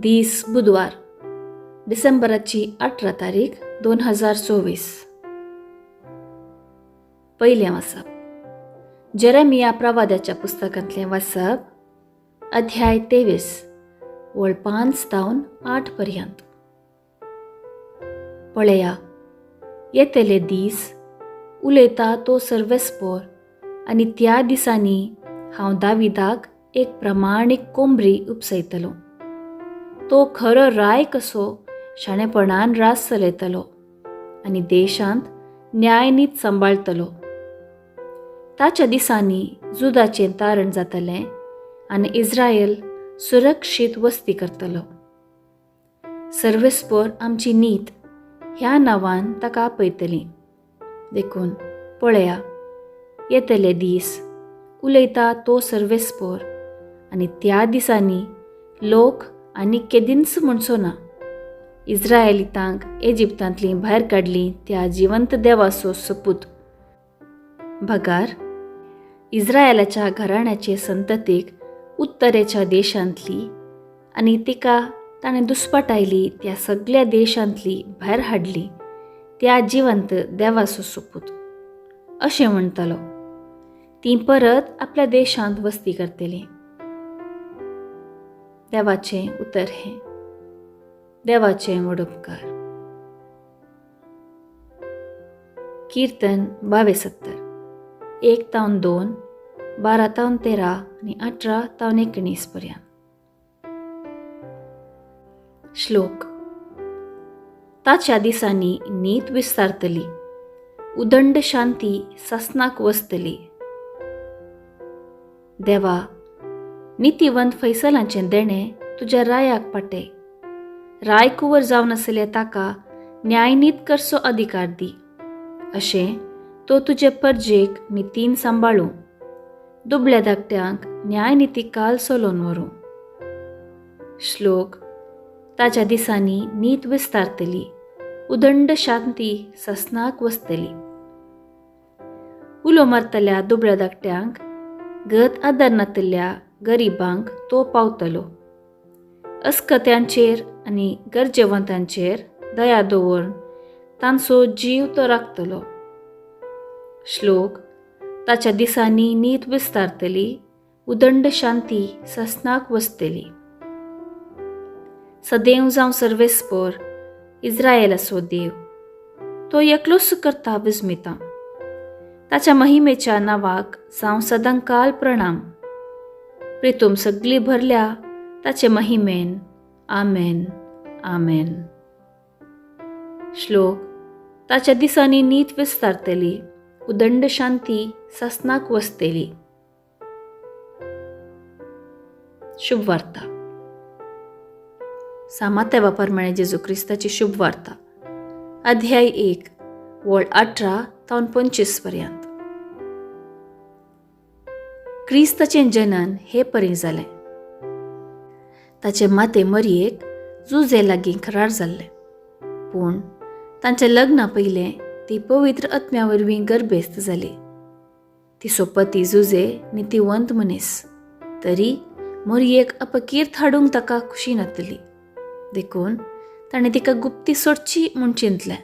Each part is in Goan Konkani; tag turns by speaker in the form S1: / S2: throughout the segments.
S1: दीस बुधवार, डिसेंबराची 18 तारीख 2024. पयलें वाचप जेरेमिया प्रवाद्याच्या पुस्तकांतलें वाचप, अध्याय 23, वळ 5 तावन 8 पर्यंत. पळया, येतले दीस, उलयता तो सर्वेस्पोर, आनी त्या दिसांनी हांव दाविदाक एक प्रमाणीक कोंबरी उपसयतलो. तो खरो राय कसो शाणेपणान रास चलयतलो आनी देशांत न्यायनीत सांबाळतलो. ताच्या दिसांनी जुदाचें तारण जातलें आनी इस्रायल सुरक्षीत वस्ती करतलो. सर्वेस्पोर आमची नीत ह्या नांवान ताका आपयतली. देखून पळया, येतले दीस, उलयता तो सर्वेस्पोर, आनी त्या दिसांनी लोक आनी केदींच म्हणचो ना, इस्रायलितांक इजिप्तांतलीं भायर काडलीं त्या जिवंत देवाचो सपूत. बगार इस्रायलाच्या घराण्याचे संततीक उत्तरेच्या देशांतली आनी तिका ताणें दुस्पाटायली त्या सगळ्या देशांतली भायर हाडली त्या जिवंत देवाचो सोपूत, अशें म्हणटलो. तीं परत आपल्या देशांत वस्ती करतलीं. देवाचें उतर हें. देवाचें वडोपकार. कीर्तन 72, 1 तावन 2, 12 तावन 13 आनी 18 तावन 19 पर्यंत. श्लोक. ताच्या दिसांनी नीत विस्तारतली, उदंड शांती सासनाक वसतली. देवा, नितीवंत फैसलांचें देणें तुज्या रायाक पाटे. राय कुंवर जावन आसले ताका न्यायनीत करचो अधिकार दी, अशें तो तुजे परजेक नितीन सांबाळूं, दुबळ्या धाकट्यांक न्यायनिती काल चलोवन व्हरूं. श्लोक. ताच्या दिसांनी नीत विस्तारतली, उदंड शांती सासनाक वसतली. उलो मारतल्या दुबळ्या धाकट्यांक, गत आदार नातल्या गरिबांक तो पावतलो. अस्कत्यांचेर आनी गरजेवंतांचेर दया दवरून तांचो जीव तो राखतलो. श्लोक. ताच्या दिसांनी नीत विस्तारतली, उदंड शांती सासनाक वसतली. सदैव जावं सर्वेस्पोर, इस्रायलाचो देव, तो एकलोच करता विस्मिता. ताच्या महिमेच्या नांवाक जावं सदांकाल प्रणाम. प्रितूम सगळी भरल्या ताचे महिमेन. आमेन, आमेन. श्लोक. ताच्या दिसांनी नीत विस्तारतली, उदंड शांती सासनाक वसतली. शुभवार्ता. सामात्या प्रमाणे जेजू क्रिस्ताची शुभवार्ता, अध्याय 1, वळ 18 तावन 25 पर्यंत. क्रिस्ताचें जनन हे परी जालें. ताचे माते मरयेक जुजे लागीं करार जाल्लें, पूण तांच्या लग्ना पयलें ती पवित्र आत्म्या वरवीं गर्भेस्त जाली. तिचो पती जुजे नितीवंत मनीस, तरी मरयेक अपकीर्त हाडूंक ताका खुशी नातली, देखून ताणें तिका गुप्ती सोडची म्हूण चिंतलें.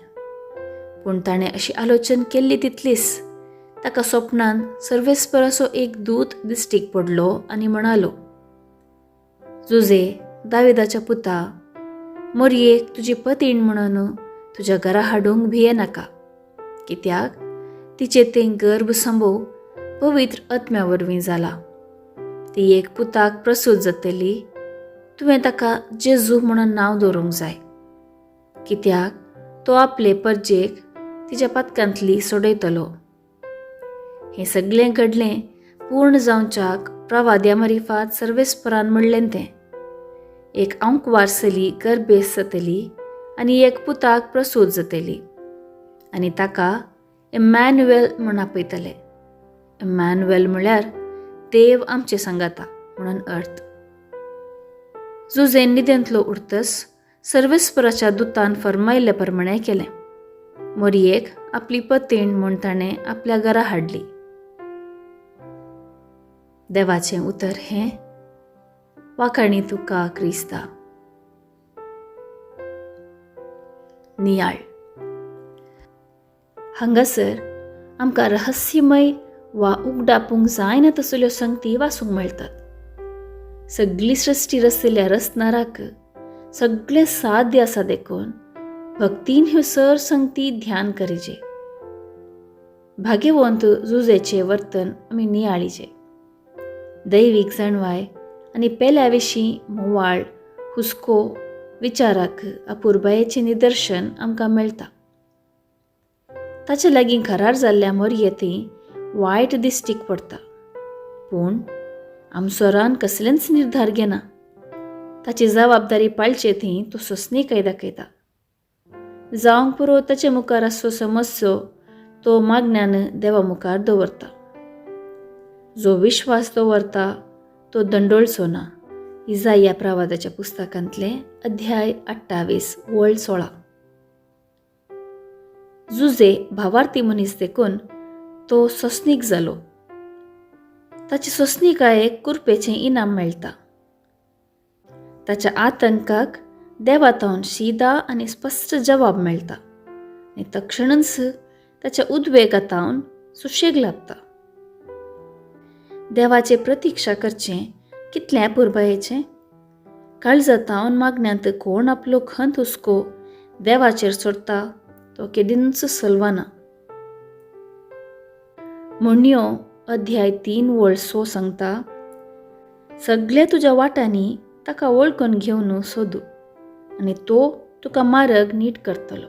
S1: पूण ताणें अशी आलोचन केल्ली तितलीच ताका स्वप्नान सर्वेस्पराचो एक दूत दिश्टीक पडलो आनी म्हणालो, जुजे, दाविदाच्या पुता, मोरयेक तुजी पतीण म्हणून तुज्या घरा हाडूंक भिये नाका, कित्याक तिचें तें गर्भ संभव पवित्र आत्म्या वरवीं जाला. ती एक पुताक प्रसूत जातली, तुवें ताका जेजू म्हणून नांव दवरूंक जाय, कित्याक तो आपले परजेक तिच्या पातकांतली सोडयतलो. हें सगळें घडलें पूर्ण जावच्याक प्रवाद्या मारिफात सर्वेस्परान म्हणलें तें, एक आंकवार चली गर्भेस्त जातली आनी एक पुताक प्रसूत जातली आनी ताका इमॅन्युएल म्हूण आपयतले. इमॅन्युएल म्हळ्यार देव आमचे सांगाता म्हणून अर्थ. जुजेन निदेंतलो उरतस सर्वेस्पराच्या दुतान फर्मायल्ले प्रमाणें केलें. मोरयेक आपली पतीण म्हूण ताणें आपल्या घरा हाडली. देवाचें उतर हें. वाखाणी तुका क्रिस्ता. नियाळ. हांगासर आमकां रहस्यमय वा उगडापूंक जायना तसल्यो संगती वाचूंक मेळटात. सगळी सृश्टी रचलेल्या रचणाराक सगळें साध्य आसा देखून भक्तीन ह्यो सर संगती ध्यान करीजे. भाग्यवंत जुजेचें वर्तन आमी नियाळीचे. दैवीक जाणवाय आनी पेल्या विशीं म्होवाळ हुस्को विचाराक अपुरबायेचें निदर्शन आमकां मेळटा. ताचे लागीं करार जाल्ल्या मोरयेती वायट दिश्टीक पडटा, पूण आमसोरान कसलेंच निर्धार घेना. ताची जबाबदारी पाळचे थंय तो सोंसणीकाय दाखयता. जावंक पुरो ताचे मुखार आसचो समस्यो तो मागण्यान देवा मुखार दवरता. जो विश्वास दवरता तो दंडोळचो ना. इजाया प्रवादाच्या पुस्तकांतले अध्याय 28 वळ 16. जुजे भावार्थी मनीस देखून तो सोंसणीक जालो. ताचे सोंसणीकायेक कुरपेचें इनाम मेळटा. ताच्या आतंकाक देवातावन शिदा आनी स्पश्ट जवाब मेळटा आनी तक्षणच ताच्या उद्वेगातावन सुशेग लाभता. देवाचे प्रतिक्षा करचें कितलें अपुरबायेचें. काळजातावन मागण्यांत कोण आपलो खंत हुस्को देवाचेर सोडटा तो केदींच सलवाना. म्हणयो अध्याय 3 वळ 6 सांगता, सगळ्या तुज्या वाटांनी ताका वळखून घेवन सोदू आनी तो तुका मार्ग नीट करतलो.